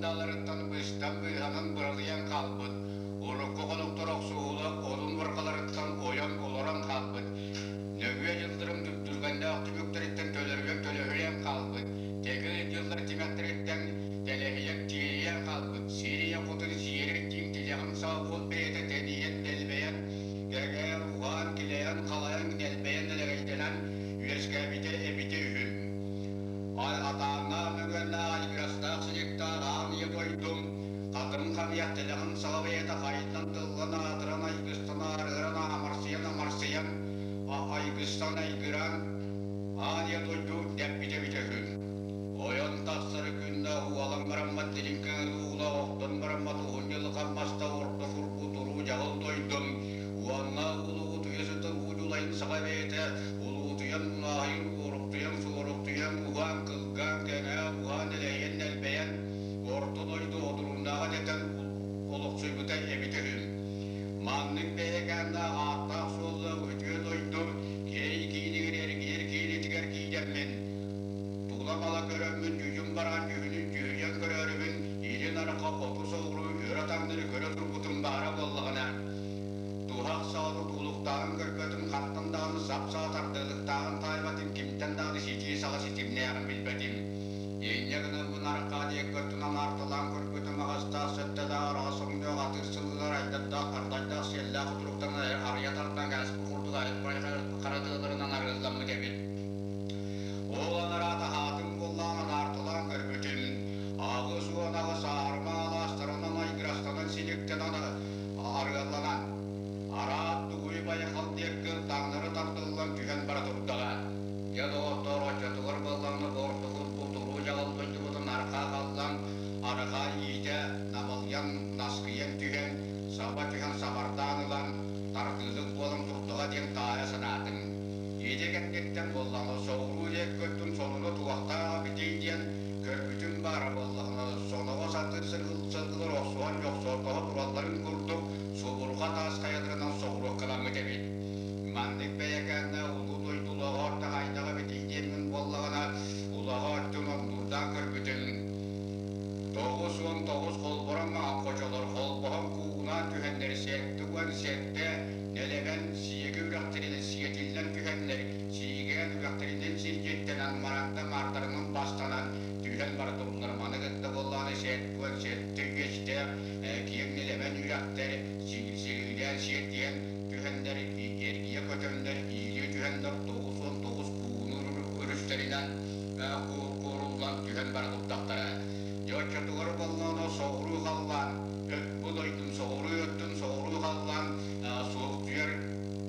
дааларыттан быстан быыһанан быралыйан хаалбыт, урукку хонуктар охсуһуулар одун уорҕаларыттан ойон олорон хаалбыт, нөҥүө дьылларым дүргэннээх түмүктэриттэн төлөрүйэн төлөһүйэн хаалбыт, тэгил дьыллар тимэхтэриттэн тэлэһийэн тиэрийэн хаалбыт, сир ийэ хотун сиэрин дьиҥ тилэҕин саабыт бэйэтэ тэнийэн дэлбэйэн, кэҥээн, уһаан, килэйэн, халайан, дэлбэйэн дэлэгэйдэнэн үөскээбитэ эбитэ үһү. Атааннаах мөҥүөннээх айгырастаах силиктаах аан ийэ дойдум хатыҥ хамыйах тэлэҕин саҕа бэйэтэ хайдан тыллан аатыран айгыстан аарыгыран аамарсыйан амарсыйан айгыстан айгыран аан ийэ дойду дэппитэ эбитэ үһү. Ойон тахсар күннэ уолан бараммат дириҥ көҥүл уула охтон бараммат уһун дьылҕан маста орто курбут уруу дьаҕыл дойдум уонна улуутуйа сытар уу дьулайын саҕа бэйэтэ улуутуйан мунааһыйын уоруктуйан суоруктуйан уһаан кылгаан кэҥээн уһаан элэйэн нэлбэйэн орто дойду одурууннааҕа дэтэн олохсуйбута эбитэ үһү. Маннык бэйэкээннээх ааттаах-суоллаах үтүө дойду киэй киинигэр эргийэр киилитигэр киирэммин, тула-мала көрөммүн дьүдьүм бараан дьүһүнүн дьүһүйэн көрөөрүбүн илин арҕа хоту соҕуруу өрө таҥнары көрө турбутум баара буоллаҕына, туһах саҕаны туулуктааҕын көрбөтүм, хантан даҕаны сап-саҕа тардыалыктааҕын таайбатым, кимтэн даҕаны ситии саҕа ситимнээҕин билбэтим. Инньэ гынаммын арҕаа диэки өттүнэн арталаан көрбүтүм аҕыстаах сэттэлээх араҕас өҥнөөх атыыр сылгылар айдардаах ардайдаах сиэллээх утуруктарын арыйа тардан кээспит курдук хара тыаларынан арыалламмыт эбит. Ол анараа таһаатын буоллаҕына анаарталаан көрбүтүм, 88 аарыма алаастарынан айгырастанан силиктэнэн арыалланан, араат дугуй байҕал диэки таҥнары тардыллан түһэн бара турдаҕа. Дьэ, доҕоттоор, оччотугар буоллаҕына бортугут кутуруу дьаҕыл дойдубутун арҕаа халлан, арҕаа иитэ намылыйан, наскыйан түһэн, саба түһэн сабардаан ылан, тардыылык буолан турдаҕа диэн таайа санаатым. Ити кэнниттэн буоллаҕына соҕуруу диэки өттүн сонуна туохтаах эбитий диэн көрбүтүм баара буоллаҕына, соноҕос атыыр сылгылар охсуһан дьохсоотоһо туралларын курдук субурҕа таас хайаларынан соҕуруоккаламмыт эбит. Маннык бэйэкээннэ улуу дойду улаҕа орто хайдах эбитий диэммин буоллаҕына, улаҕа өттүн ондуурдаан көрбүтүм. 99 холборон маҥан хочолор холбоһон куугунаан түһэннэр 77 нэлэмэн сиэги үрэхтэринэн сиэтиллэн түһэннэр сиигээн үрэхтэринэн сирдьиттэнэн маранда маардарынан бастанан түһэн бара турдулар. Маны кытта буоллаҕына 77 үөстээх киэҥ нэлэмэн үрэхтэр сириилээн сиэрдийэн түһэннэр, эргийэ көтөннөр, иилии түһэннэр 99 куунур өрүстэринэн куоруллан түһэн бара турдахтара. Дьэ оччотугар буоллаҕына соҕуруу халлаан, бу дойдум соҕуруу өттүн соҕуруу халлаан суохтуйар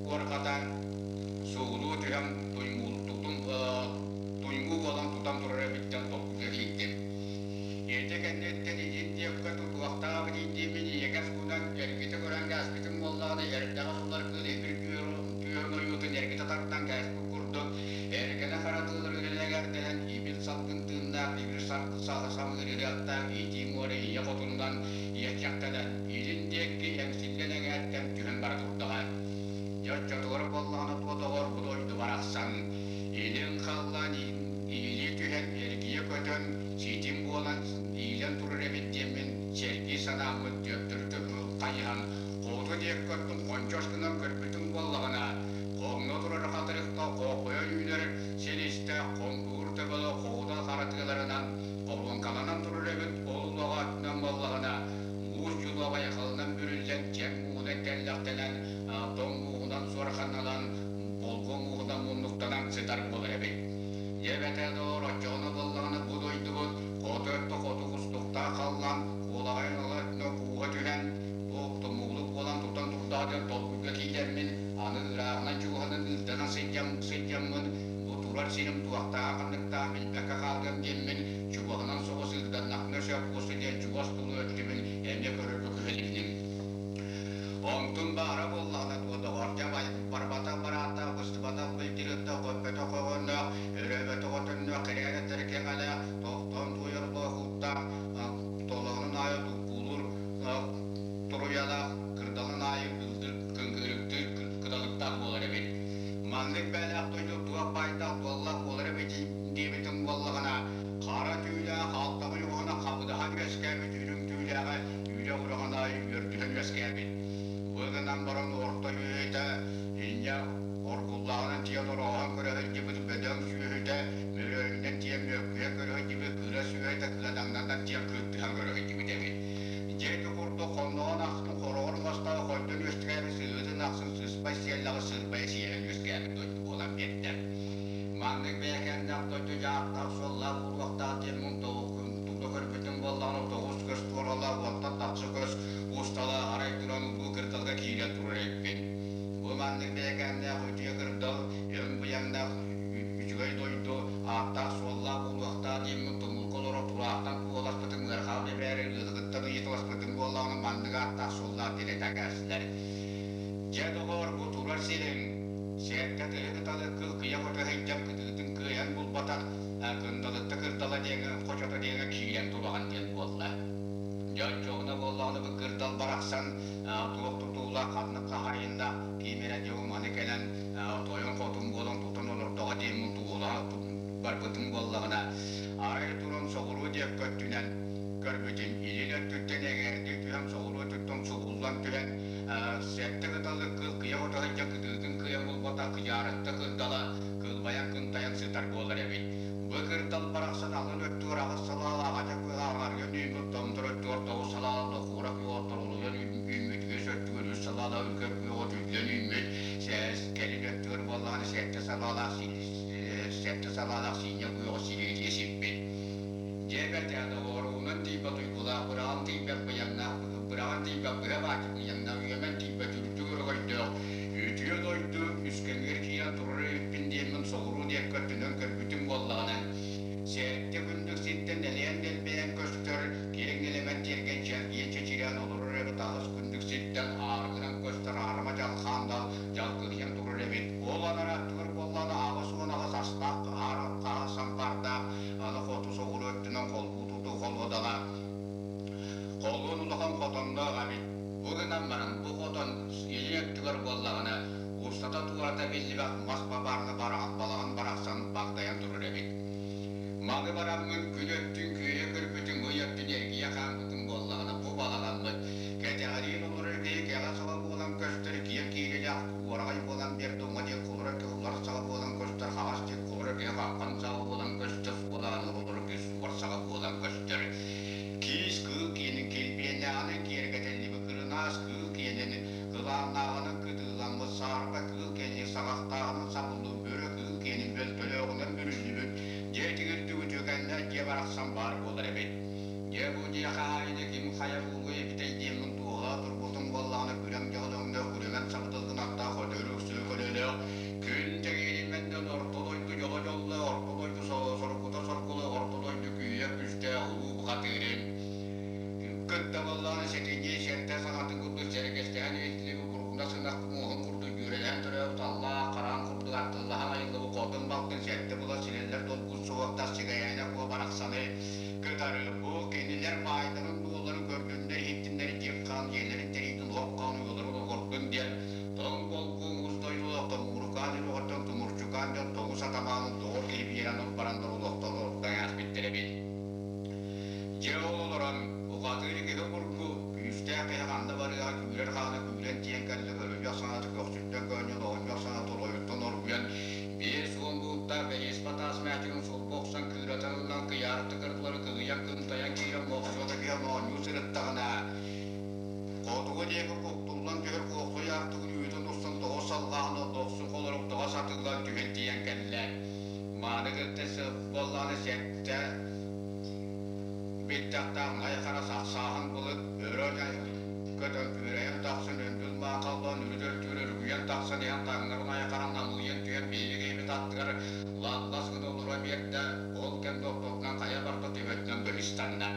уорҕата суулуу түһэн туймуу буолан тутан турар эбиттэн толкуйга киирдим. Ити кэнниттэн илин диэккэ тутуохтаах диимин иэгэс гынан эргитэ көрөн кээспитим буоллаҕына, эрдэҕэс улар кыыл ибир түөһүн ойуутун эргитэ тардан кээспит курдук, эргэнэ хара тыалар үлэлэгэрдэнэн ибил салгын тыыннаах ибир самыыр ыһыахтаах итии муора ийэ хотунунан иэччэхтэнэн, илин диэки эҥсиллэн эҥээттэн түһэн бара турдаҕа. Дьэ оччотугар буоллаҕына туо доҕор бу дойду барахсан илин халлаан иилии түһэн эргийэ көтөн ситим буолан иилэн турар эбит диэммин сэргии санааммын төптөрүтэ хайыһан хоту диэки өттүн хончос гынан көрбүтүм буоллаҕына, хоҥно турар хатырыкта хооххойо үүнэр силистээх хоҥкуур төбөлө хоҕута хара тыаларынан хоруоҥкаланан турар эбит. Ол улаҕа өттүнэн буоллаҕына муус дьулуо байҕалынан бүрүллэн чэҥ мууһунан тэллэхтэнэн тоҥ мууһунан суорҕаннанан болгуо мууһунан муннуктанан сытар буолар эбит. Дьэ эбэтэ доор, оччоҕуна буоллаҕына бу дойдубут хоту өттө хоту кустуктаах халлаан куолаҕайын ыла өттүнэн кууһа түһэн, бу тумуулук буолан тутан турдаҕа диэн толкуйга киирэммин, аны ырааҕынан чугаһынан ыырданан сылдьаммын, бу турар сирим туохтааҕа-ханныктааҕа билбэккэ хаалыам диэммин, чугаһынан соҕус ыырданнахпына сөп буолсу диэн чугас тулу өттүбүн эмиэ көрөргө күһэлинним. Онтун баара буоллаҕына дуо, доҕор, дьэ барбатах барааттаах, быстыбатах былдьырыттах, көппөтөх көҕөннөөх, өрөөбөтөх отонноох, кэрээнэтэр кэҥэлээх, тохтоон туойар лоохууттаах, толоонун аайы туккулуур туруйалаах, кырдалын аайы ыллыыр кыҥкыырыктыыр кыталыктаах буолар эбит. Маннык бэйэлээх дойду туох баайдаах дуоллаах буолар эбит диэбитиҥ буоллаҕына, хара түүлээх алтаҕы уоһуна хабыдаһан үөскээбит. мөккүһэ көрө сылдьыбыт, кыра сүөһүтэ кыадаҥнанан диэн кыттыһан көрө сылдьыбыт эбит. Дьэ ити курдук хонноҕун ахсын хороҕор муостаҕа хойдон үөскээбит сыһыытын ахсын сыспай сиэллэҕи сырбайа сиэлэн үөскээбит дойду буолан биэрдэ. Маннык бэйэкээннээх дойду дьааттаах суоллаах буолуохтаах диэн мун тута көрбүтүм буоллаҕына тоҕус көс туоралаах уонтан тахса көс усталаах арай туран улуу кырдалга киирэн турар эбиппин. Бу маннык бэйэкээннээх үтүө кырдал, өҥ быйаҥнаах үчүгэй дойду ааттаах-суоллаах буолуохтаах диэммин тумулга олоро тураахтан куоласпытым ыарахаан эбээри ыалыгыттан ыйыталаспытым буоллаҕына маннык ааттаах-суоллаах диэн этээгээсилэр. Дьэ, доҕоор, бу турар сириҥ Сэргэ тыһы кыталы кыл кыйа көтө сылдьан кытыытын кыайан булбатах Кындалытта кырдала диэҥэ хочото диэҥэ киирэн тураҕын диэн буолла. Дьэ оччоҕуна буоллаҕына бу кырдал барахсан туох тутуулаах ханнык хаһаайыннаах ким эрэ дьэ маны кэлэн тойон хотун буолан тутан олордоҕо диэммин туоһулаһа барбытым буоллаҕына арай туран соҕуруу диэки өттүнэн көрбүтүм илин өттүттэн эҥээрдии түһэн соҕуруу өттүттэн субуллан түһэн сэттэ кыталык кыл кыйа ото сылдьан кытыытын кыайан булбатах кыйаарытта кырдала кылбайан кынтайан сытар буолар эбит. Бу кырдал барахсан алын өттүгэр аҕыс салаалаах ача кыаҕа аҥарыйан үүммүт томтор өттүгэр тоҕус салаалаах лохуора күөҕэ торолуйан үүммүт үөс өттүгэр үс салаалаах үкэр күөҕэ түллэн үүммүт кэлин өттүгэр буоллаҕына сэттэ салаалаах сиинньэ күөҕэ сириэдийэ сиппит. Дьэ эбэтэ доҕоруунан тиийбэт уйгулаах, быраҕан тиийбэт быйаҥнаах, быраҕан тиийбэт быһа баачык быйаҥнаах, үөмэн тиийбэт үрдүк өрөгөйдөөх, үтүө дойду үскэҥҥэр киирэн турар эбиппин диэммин соҕуруу диэки өттүнэн көрбүтүм буоллаҕына, сэттэ күндүк сиртэн нэлэйэн-дэлбэйэн көстөр, киэҥ нэлэмэн тиэргэн чэлгийэ чэчирээн олорор эбит аҕыс күндүк сиртэн аарыгынан көстөр аарыма дьалхаан дал дьалкыһыйан турар эбит. Ол анараа өттүгэр буоллаҕына 88 астаах хаһаас ампаардаах аны хоту соҕуруу өттүнэн холбуу тутуу холуодалаах Холуон улахан хотонноох эбит. Бу гынан баран, бу хотон илин өттүгэр буоллаҕына, устата туората биллибэт мас бабаарга балаҕан барахсан багдайан турар эбит. Маны бараммын күн өттүн күөйэ көрбүтүм, ый өттүн эргийэ хааммытым буоллаҕына, бу балаҕаммыт кэтэҕириин олорор киһи кэҕэ саҕа буолан көстөр, киэҥ киирилээх уораҕай буолан биэрдэ, уҥа диэки олорор киһи улар саҕа буолан көстөр, хаҥас диэки олорор киһи хаххан саҕа буолан көстөр, суолаан олорор киһи суор саҕа буолан көстөр. Киис кыыл киэнин килбиэннээҕинэн киэргэтэллибит кырынаас кыыл киэнин кылааннааҕынан кытыыламмыт саарба кыыл киэнин саҕахтааҕынан сабыллыбыт бөрө кыыл киэнин бөлтөлөөҕүнэн бүрүллүбүт дьиэтигэр түгүтүкэннээх дьиэ барахсан баар буолар эбит. Дьэ бу дьиэ хаһаайына ким хайа буолуо эбитэй диэммин туоһулаах турбутум буоллаҕына күрэҥ дьоһун өҥнөөх күрэмэн сабыдылгын аттаах өтөрү өксүө көлөлөөх күн тэҥиэримэн дьон орто дойду дьоло дьолло орто дойду соргута соргулу орто дойду күүһэ күүстээх улуу бухатыырын кытта буоллаҕына сэтинньи сэрдэ саҥатын курдук сэргэстэһэн иһиллибит бургунас ынах муоһун курдук дьүөрэлэһэн төрөөбүт аллаах хараан курдук аттыллаһан айыллыбыт хотун балтын сэттэ була силэллэр долгун суһуохтаах Сигэйээнэ Куо барахсаны кытары бу кинилэр баайдарын-дуолларын көрдүннэр-иһиттиннэр диэн хаан дьиэлэрин тэриитин оһох хаан уйаларын олордун диэн тоҥ болгу муус дойдулаах Томуурукаан үрэҕиттэн Тумурчукаан дьон тоҥус атамаанын доҕор киһи биэрэн бараннар олохтон ордон ааспыттар эбит. Дьэ ол олорон бухатыыр киһи обургу күүстээх киһи ханна барыаҕа күүрэр хаана күүрэн тиийэн кэллэ көрүллүөх санаата көхсүттэн көөнньөн оҕонньор санаата оройуттан оргуйан 50 бууттаах бэриэспэ таас мээчигин сулбу охсон кыыратан ылан кыйаарыты кырдылары кыһыйан кынтайан киирэн мохсуота киһи оонньуу сырыттаҕына хотугу диэки куттуллан түһэр куохсуй аартыгын үүтүн устан тоҕус салҕааһына дохсун холорук тоҕо сатыылаан түһэн тиийэн кэллэ. Мааны кытта буоллаҕына сэттэ биттэхтээх май хара сахсааһын былыт өрө көтөн күөрэйэн тахсан өндүл маахаллаан үрүт өртүгэр өрүкүйэн тахсан иһэн таҥнарын айахаран намыыйан түһэн биһиги киһибит аттыгар лаллас гына олоро биэрдэ, ол кэмҥэ ортотунан хайа барда төбөтүнэн быһыстанна.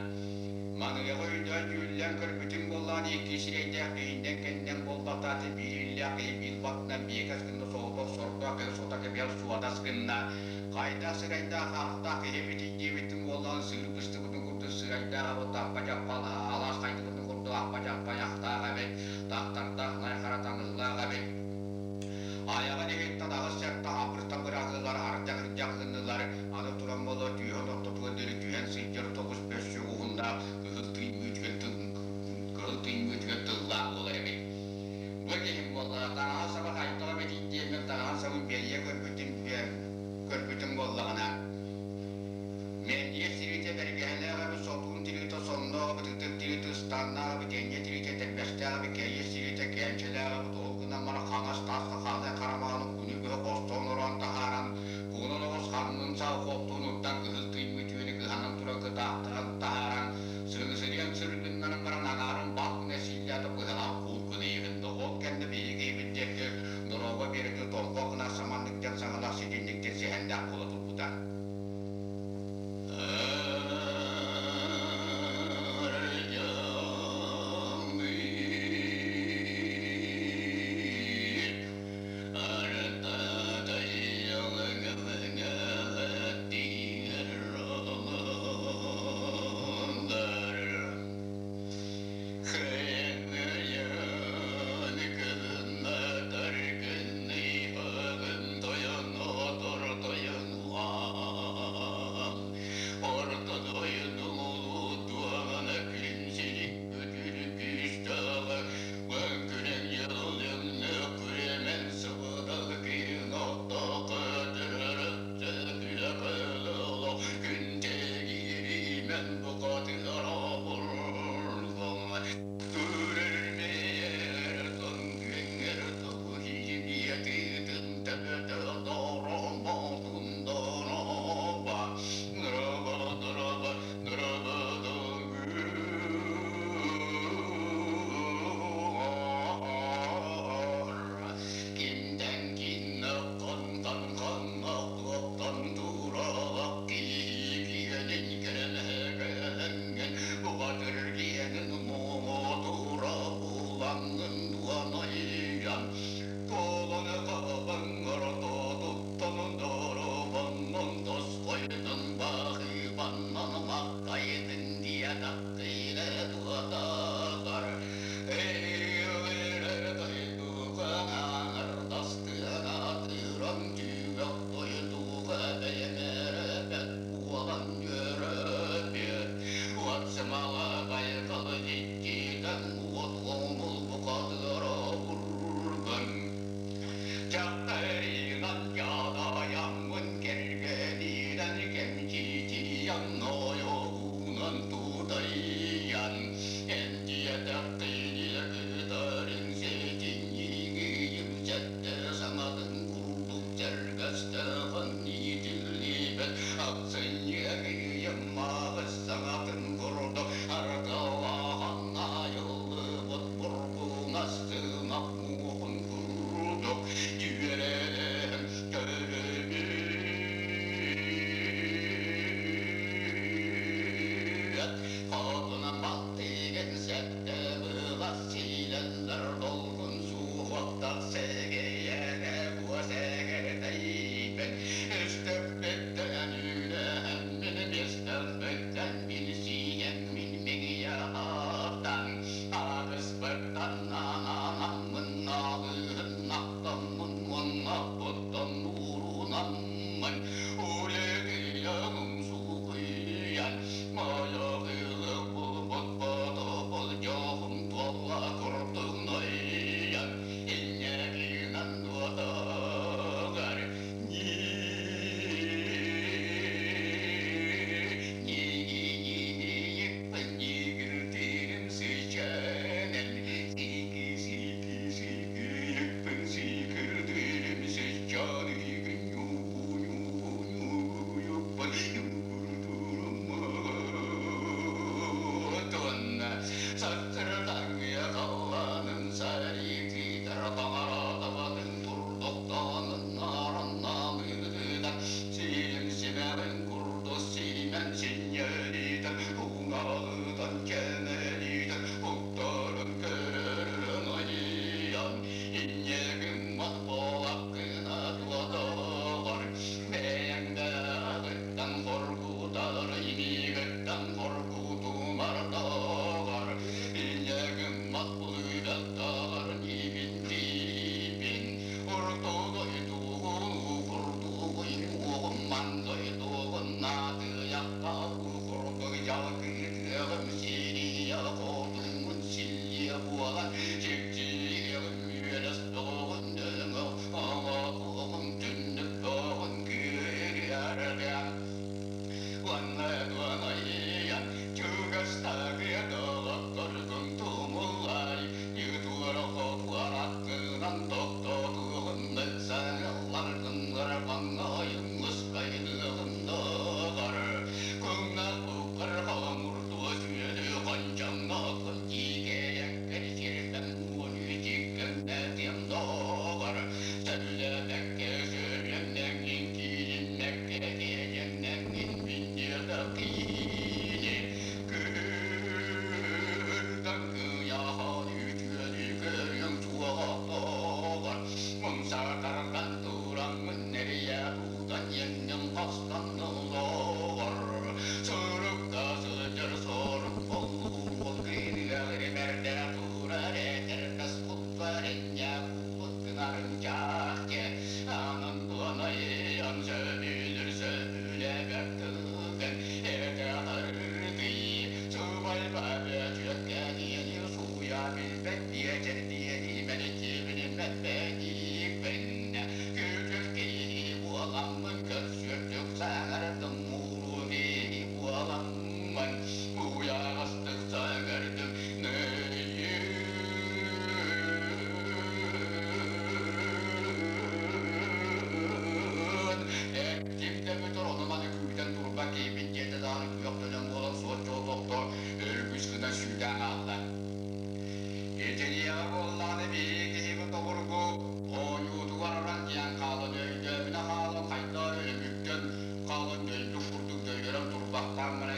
Маныаха өйдөөн-дьүүллээн көрбүтүм буоллаҕына икки сирэйдээх киһиннэн кэннинэн буолбатааты биир иллээх киһи биир баттынан биэкэс гынна соҕотох сордоох киһи сото кэбиһэр суодас гынна хайдах сырайдаах аахтаах киһи эбитий диэбитин буоллаҕына сыыр быстыбытын курдук сырайдаах эбит аппа-дьаппа алаас хайдыбытын курдук аппа-дьаппа айахтаах эбит тахтардаах най хара таныылаах эбит айаҕын иһиттэн аҕыс сэттэ абырта быраҕыылар ардах-ирдэх гыннылар аны туран буолуо түөһүн ортотугар диэри түһэн сылдьар тоҕус бөссүк уһуннаах кыһыл тыймыытыгар кыһыл тыймыытыгар тыллаах буолар эбит. Бу киһим буоллаҕа таҥаһа саба хайдах эбитий диэммин таҥаһын сабын бэлиэ көрбүтүм көрбүтүм буоллаҕына. Мэндийэ тириитэ бэргэһэлээх эбит, сотуун тириитэ сонноох эбит, ытык тириитэ ыстааннаах эбит, энньэ тириитэ этэрбэстээх эбит, кэйиэс тириитэ кээнчэлээх эбит, ол гынан баран хаҥас тааска хаалай харамааны күнү быһа хостоон ороон таһааран, куунан оҕус ханнын саа хоптуун уттан кыһыл тыймыт үөнү кыһанан туран кытаахтаан таһааран, сыҥсырыйан сыргыннаран баран аҥаарын бал гына сииллээтэ быһалаан куул гына иһиннэ. Ол кэннэ биһиги киһибит диэки дорообо биэрэтэ тоҥхох гына саманнык диэн саҥалаах ситинник диэн сэһэннээх буола турбута.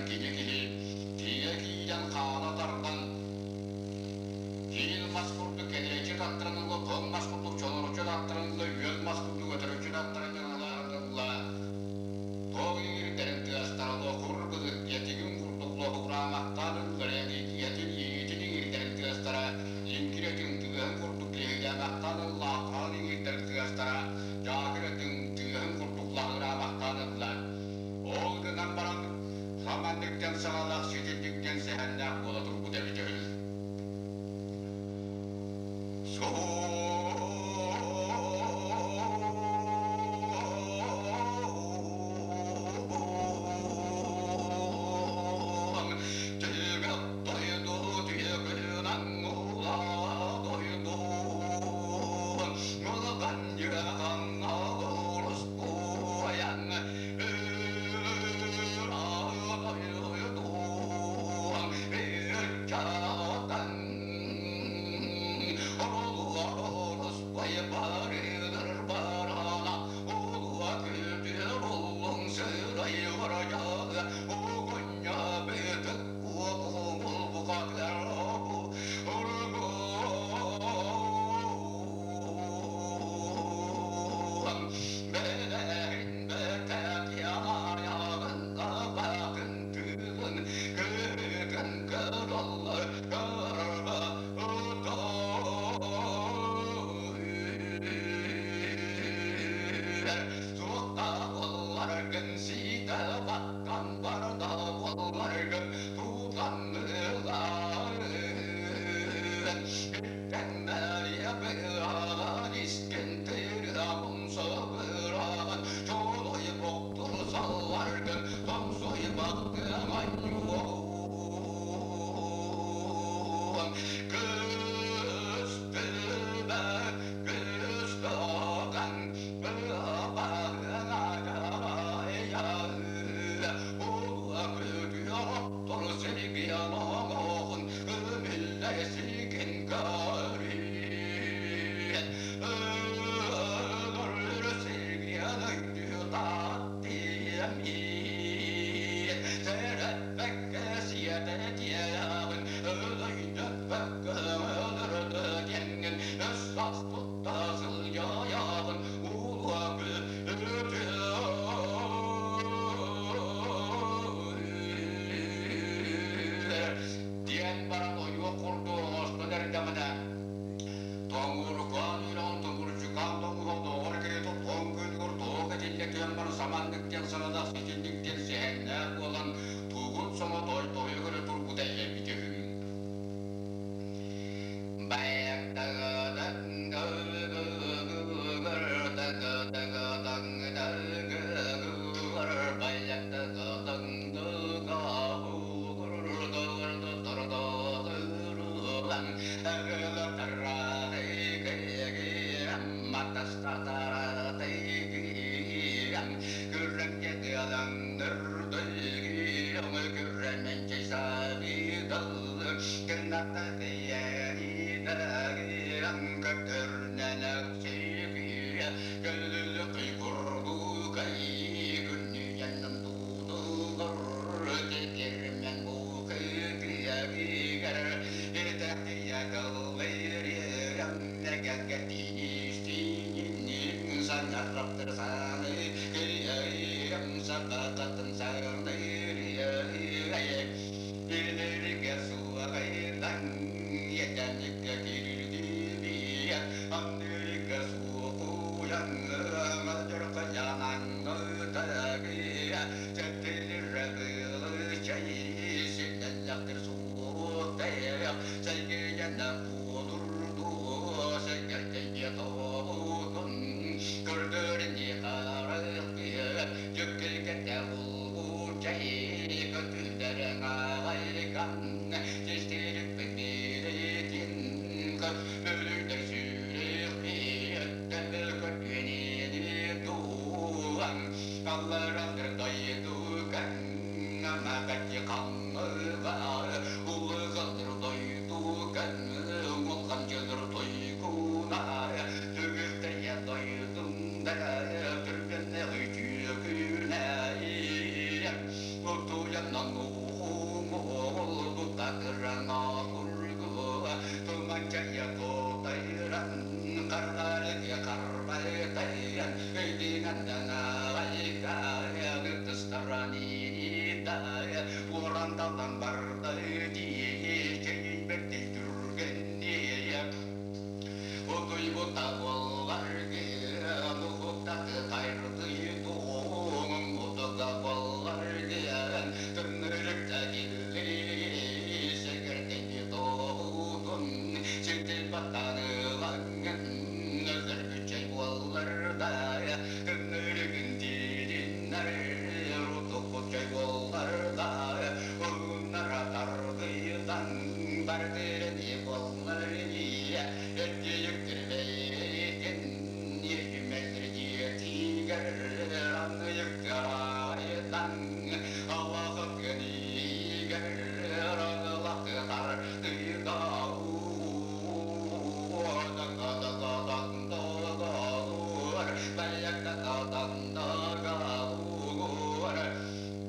Кини киһи тиийэ киирэн хаана тардан, киил мас курдук кэриэччи таттаран ылла, тоҥ мас курдук чоноруччу таттаран ылла, үөл мас курдук өтөрүччү таттаран ылла, Тоҕ иҥиирдэрин тыастара лоһур былыт этигин курдук лоһугураамахтаан ыллар, этин иитин иҥиирдэрин тыастара лиҥкир этиҥ тыаһын курдук лиһигирээмэхтээн ыллааххаан иҥиирдэрин тыастара дьаакыр этиҥ тыаһын курдук лаһыгыраамахтаан ыллар. Ол гынан баран хаманнык диэн саҥалаах ситинник диэн сэһэннээх буола турбут эбитэ үһү. Диэн баран ойуох курдук оҥостон эрдэҕинэ, тоҥуурукаан үрэҕин тоҥурчукаан тоҥуһа доҕор киһитэ тоҥ күнүгэр тоҕо этиллэ түһэн баран саманнык диэн саналаах ситинник диэн сэһэннээх буолан тугун соҥо той-тойу көрө турбута эбитэ үһү. Уран-талан барда дии, чэйбэрдэй түргэнниэ. Утуйбута буолларгын, уһуктаты тайрдыйдуҥ, утуга буолларгын, тымнырыкта киллири, сэгэрдэни тоҕутун, сиртэн баттаныылаҥҥын, өлөргүччэй буолларда, тымнырыгын тиириннэр, утуккуччай буолларда, уһуннара тардыйдан, бардырани буоллар Эргийиктирбэйитин иэһимэллирдиэтигэр анныйыктаайдан аллахыгынигэр ыралахтар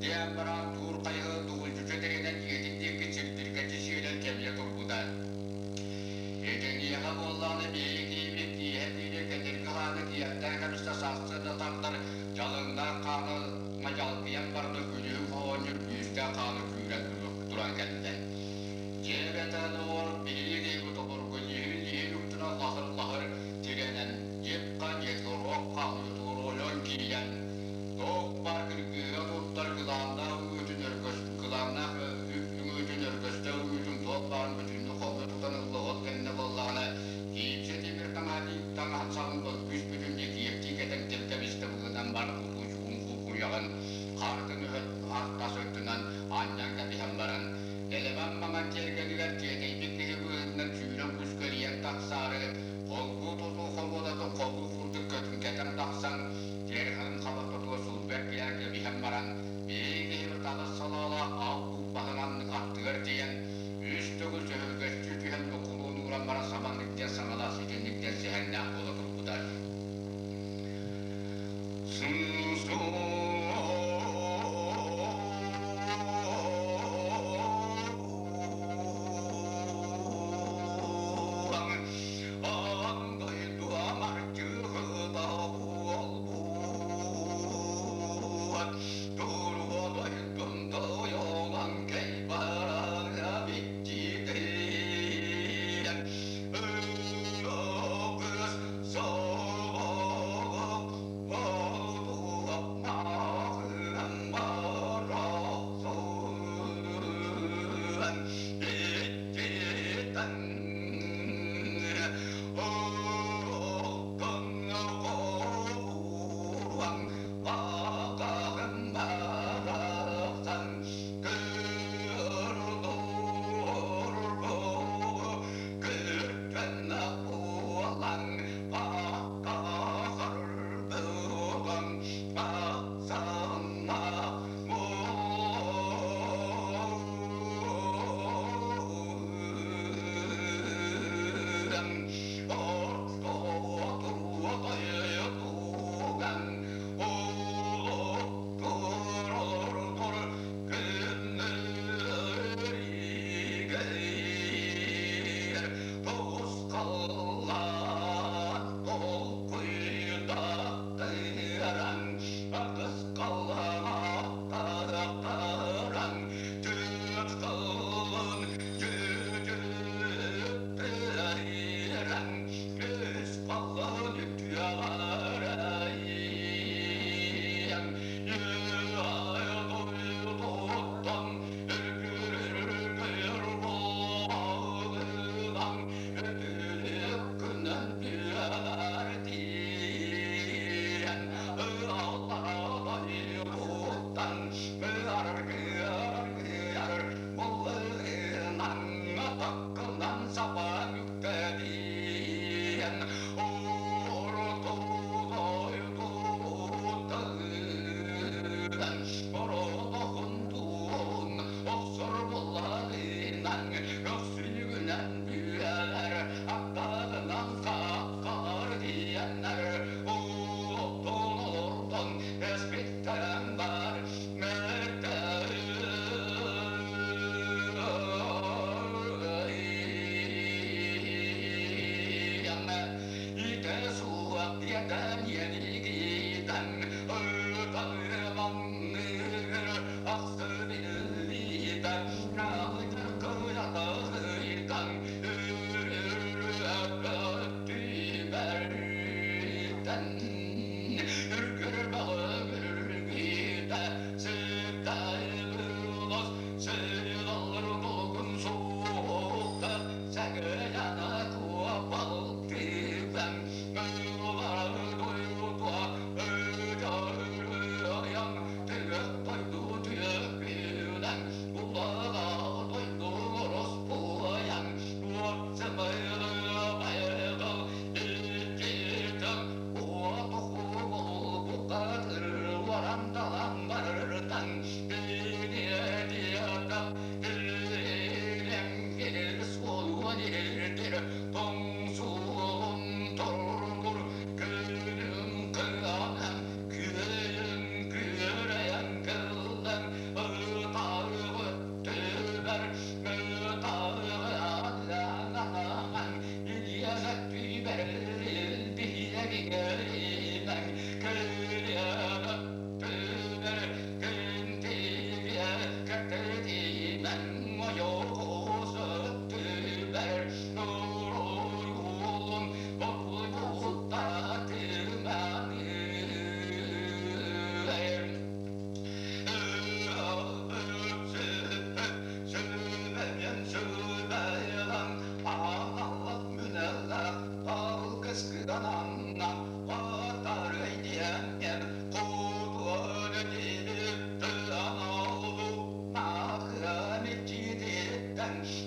диэн баран туур хайыһы тугулдьуччу тэринэн дьиэтин диэки сирдиргэччи сиэлэн кэмиэ турбута. Итиниэхэ буоллаҕына биһиги киһибит киэһэ диэри кэтирги хааны киэптээн кэбистэ сарсыарда тардар дьалыҥнаах хааны мадьалкыйан барда күнүһүн хоһоонньур күүстээх хааны күүрэн туран кэллэ. Дьиэ эбэтэ доҕор биһиги киһибит обургу лиһин-лиһин үктүнэн лаһыр-лаһыр тирэнэн дьип-ха дьиэтигэр хаһыытыыр киирэн туох баар кыргыыга туттар кылааннаах үҥүүтүн өргөс кылааннаах үҥүүтүн өргөстөөх үҥүүтүн туох баарын бүтүннүү холбуу тутан ылла ол кэннэ буоллаҕына киипсэ тимир таҥаһын сабын күүс бүтүннүү киэптии кэтэн кэбистэ быһыынан баран улуу чуумпу куйаҕын хаартын өһөн тас өттүнэн анньан кэбиһэн баран элэмэн маҥан тиэргэнигэр тиэтэйбит киһи быһыытынан сүүрэн күскэрийэн тахсаары холбуу тутуу холуодатын холбуу курдук көтүҥкэтэн тахсан тиэргэнин хаба тотуо сулбар киэр кэбиһэн баран биһиги киһибит аҕыс салаалаах аал баһынан аттыгар тиийэн үс төгүл сөһүргэстүү түһэн бокулуон ууран баран саманнык диэн саҥалаах ситинник диэн сэһэннээх буола турбута.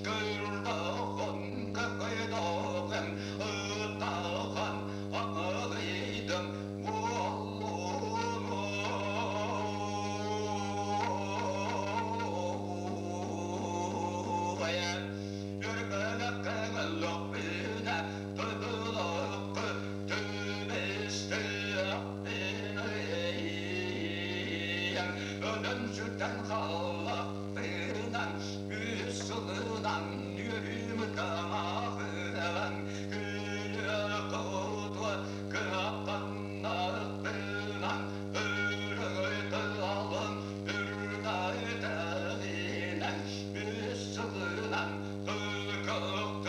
Кырдаҕын кыайдаҕын ытаҕын аҥылыйдым буоллун. Өргөлөккө лөхпүнэ тыбылыккы түбэстиэхпинэйэн өлөн сүтэн халлахпынан үс сылынан үөрүүм таҥаһынан күнү кутуа кыһаппаннахпынан өрөгөй тыалын үрдайтэҕинэн үс сылынан Кылкылык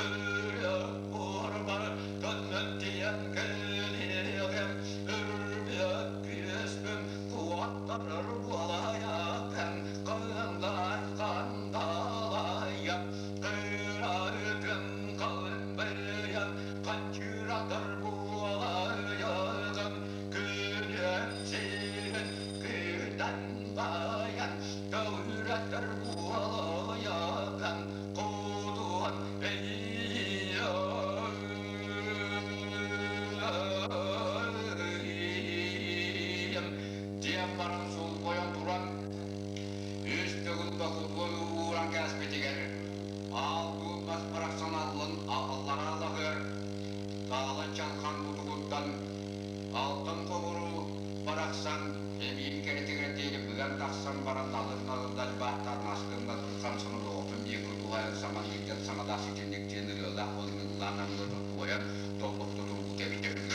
буорбар төннөн тиийэн кэлиэҕим, өрбүөт күөспүн куоттарар буолайаҕын, кыыллай хандалайам, кыраытым кылбыйан, ханчыратар буолайаҕын, күнүм сирин күүтэн байан, көүрэтэр буолайаҕын, Кутуһан эйиэм диэн баран сулбойон туран үс төгүл бокулуон ууран кээспитигэр аал дуу мас барахсан аллан аллараа лаһыар таала чалхан мутугуттан алтан хоҥуру барахсан эбиил кэрэтигэр диэри быган тахсан баран налын-налын далбааттаан астын-астын хамсанан оҕотун диэки туһаайан саманныырдан саҥалаах ситинник диэн ырыалаах буолан ыллаан ыллата туойан толлохто турбут эбитэ үһү.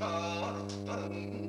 Артын.